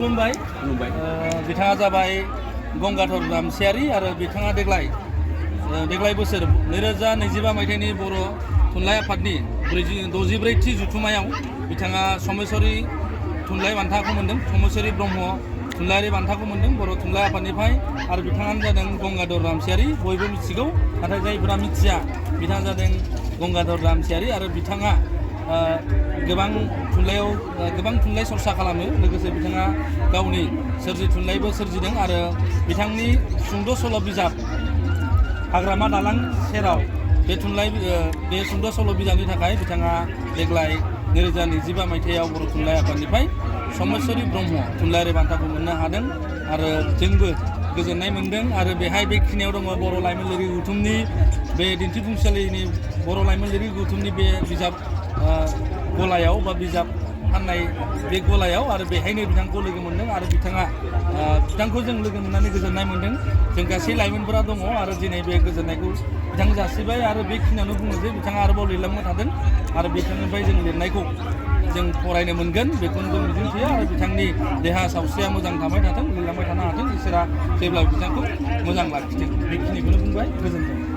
खुलुमबाय बिथाङा जाबाय गंगाधर रामसियारि आरो बिथाङा देग्लाय बोसोर 2025 मायथाइनि बर' थुनलाइ आफादनि 64थि जुथुमायाव बिथाङा समेश्वरी थुनलाइ बान्थाखौ मोन्दों। समेश्वरी ब्रह्म थुनलाइयारि बान्थाखौ मोन्दों बर' थुनलाइ आफादनिफ्राय आरो बिथाङानो जादों गंगाधर रामसियारि। बयबो मिथिगौ, नाथाय जायफोरा मिथिया बिथाङा जादों गंगाधर रामसियारि आरो बिथाङा गोबां थुनलाइ सरसा खालामो। लोगोसे बिथाङा गावनि सोरजि थुनलाइबो सोरजिदों आरो बिथांनि सुंद' सल' बिजाब हाग्रामा दालां सेराव बे सुंद' सल' बिजाबनि थाखाय बिथाङा देग्लाय 2025 मायथाइयाव बर' थुनलाइ आफादनिफ्राय समेश्वरी ब्रह्म थुनलाइयारि बान्थाखौ मोननो हादों आरो जोंबो गोजोननाय मोन्दों। आरो बेहाय बेखिनियाव दङ बर' लाइमोन लिरगिरि गौथुमनि बे दिन्थिफुंसालिनि बर' लाइमोन लिरगिरि गौथुमनि बे बिजाब गलायाव बा बिजाब फाननाय बे गलायाव आरो बेहायनो बिथांखौ लोगो मोन्दों आरो बिथांखौ जों लोगो मोननानै गोजोननाय मोन्दों। जों गासै लाइमोनफोरा दङ आरो दिनै बे गोजोननायखौ बिथां जासिबाय आरो बेखिनियावनो बुङो जे बिथाङा आरोबाव लिरलांबाय थादों आरो बिथांनिफ्राय जों लिरनायखौ जों फरायनो मोनगोन बेखौनो जों मिजिंथियो आरो बिथांनि देहा सावस्रिया मोजां थाबाय थाथों, लिरलांबाय थानो हाथों, इसोरा जेब्लाबो बिथांखौ मोजां लाखिथों। बेखिनिखौनो बुंबाय, गोजोन्थों।